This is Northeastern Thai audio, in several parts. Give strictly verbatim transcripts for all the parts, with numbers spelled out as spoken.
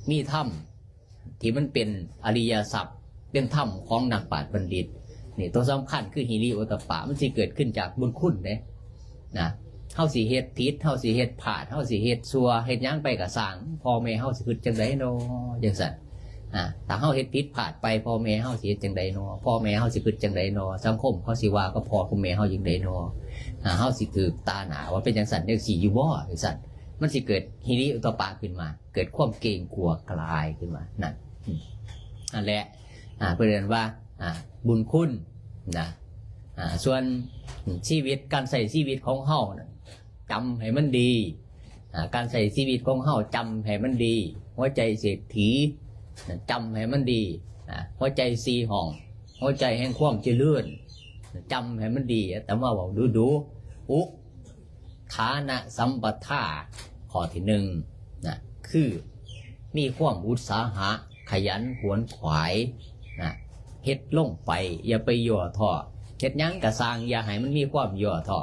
มีธรรมที่มันเป็นอริยทรัพย์ เป็นธรรมของนักปราชญ์บัณฑิต นี่ตัวสำคัญคือฮิริโอตตัปปะ มันสิเกิดขึ้นจากบุญคุณเด้นะ เฮาสิเฮ็ดผิด เฮาสิเฮ็ดพลาด เฮาสิเฮ็ดชั่ว เฮ็ดหยังไปก็ซ่าง พ่อแม่เฮาสิคิดจั่งใดน้อ จั่งซั่น อ่า ถ้าเฮาเฮ็ดผิดพลาดไป พ่อแม่เฮาสิเฮ็ดจั่งใดน้อ พ่อแม่เฮาสิคิดจั่งใดน้อ สังคมเขาสิว่ากับพ่อกับแม่เฮาจั่งใดน้อ อ่า เฮาสิถืกตาหน้าว่าเป็นจั่งซั่นจั่งซี้อยู่บ่ จั่งซั่น มันสิเกิดฮิริโอตตัปปะขึ้นมา เกิดความเกรงกลัวกลายขึ้นมา นั่น อืม นั่นแหละ อ่า เพิ่นเอิ้นว่า อ่า บุญคุณนะ อ่า ส่วนชีวิต การใช้ชีวิตของเฮานะ จำให้มันดี อ่า การใช้ชีวิตของเฮาจำให้มันดี หัวใจเศรษฐีนะ จำให้มันดี อ่า หัวใจสี่ห้อง หัวใจแห่งความเจริญ จำให้มันดี อาตมาเว้าดูๆ อุ ทานะสัมปทา ข้อที่หนึ่งนะ คือมีความอุตสาหะ ขยันขวนขวายนะ เฮ็ดลงไป อย่าไปย่อท้อ เฮ็ดหยังก็ซ่าง อย่าให้มันมีความย่อท้อ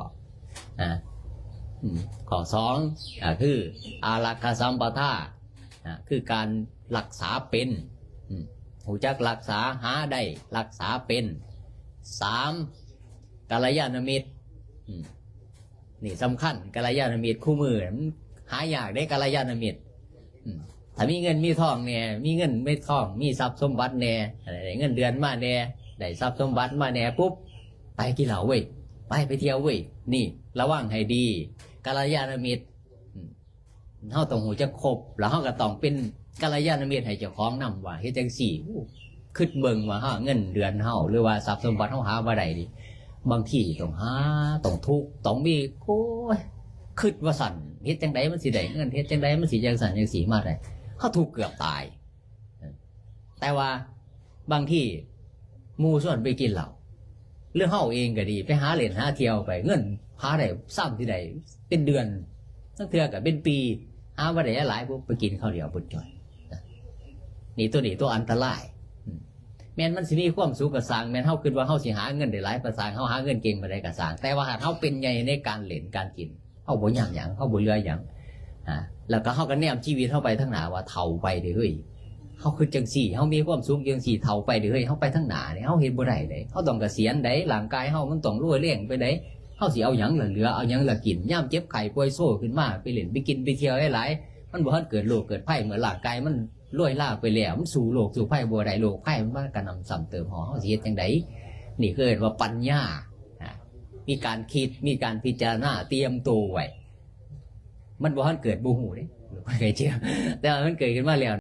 นะ อืม ข้อสอง ก็คือ อารักขาสัมปทานะ คือการรักษาเป็น อืม ฮู้จักรักษา หาได้ รักษาเป็น สาม กัลยาณมิตร อืม นี่สำคัญ กัลยาณมิตร คู่มื้อมันหายากเด้ กัลยาณมิตร อืม ถ้ามีเงินมีทองแน่ มีเงินมีทอง มีทรัพย์สมบัติแน่ ได้เงินเดือนมาแน่ ได้ทรัพย์สมบัติมาแน่ปุ๊บ ไปกินเหล้าเว้ย ไป ไปเที่ยวเว้ย นี่ ระวังให้ดี กัลยาณมิตร อืม เฮาต้องฮู้จักคบ แล้วเฮาก็ต้องเป็นกัลยาณมิตรให้เจ้าของนำ ว่าเฮ็ดจั่งซี้ อู้ คิดเบิ่งว่าเฮา เงินเดือนเฮา หรือว่าทรัพย์สมบัติเฮาหาบ่ได้นี่ บางทีต้องหา ต้องทุกข์ ต้องมี โอ้ย คิดว่าซั่น เฮ็ดจั่งใดมันสิได้เงิน เฮ็ดจั่งใดมันสิจั่งซั่นจั่งซี้มาได้ เฮาทุกข์เกือบตาย แต่ว่าบางทีหมู่ชวนไปกินเหล้า หรือเฮาเองก็ดี ไปหาเล่นหาเที่ยวไป เงินหาได้ซ้ำที่ใด เป็นเดือน ลางเทื่อก็เป็นปี หาบ่ได้หลายปุ๊บ ไปกินคราวเดียวเบิดจ่อย นี่ ตัวนี้ตัวอันตราย อืม แม่นมันสิมีความสุขก็ซ่าง แม่นเฮาคิดว่าเฮาสิหาเงินได้หลายก็ซ่าง เฮาหาเงินเก่งปานใดก็ซ่าง แต่ว่าหากเฮาเป็นใหญ่ในการเล่นการกิน เฮาบ่ย่างหยัง เฮาบ่เหลือหยัง อ่า แล้วก็เฮาก็แนมชีวิตเฮาไปทางหน้าว่าเฒ่าไปเด้อเฮ้ย เฮาคือจั่งซี้ เฮามีความสุขจั่งซี้ เฒ่าไปเด้อเฮ้ย เฮาไปทางหน้าเด้ เฮาเฮ็ดบ่ได้เด้ เฮาต้องเกษียณเด้ ร่างกายเฮามันต้องรวยแรงไปเด้ เฮาสิเอาหยังล่ะเหลือ เอาหยังล่ะกิน ยามเจ็บไข้ป่วยโซขึ้นมา ไปเล่นไปกินไปเที่ยวหลายๆ มันบ่ทันเกิดโรคเกิดภัย เมื่อร่างกายมันรวยลาไปแล้ว มันสู้โรคสู้ภัยบ่ได้ โรคภัยมันมากระหน่ำซ้ำเติมเฮา เฮาสิเฮ็ดจั่งใด นี่คือเอิ้นว่าปัญญา อ่า มีการคิด มีการพิจารณา เตรียมตัวไว้ มันบ่ทันเกิดบ่ฮู้เด้ แต่ว่ามันเกิดขึ้นมาแล้ว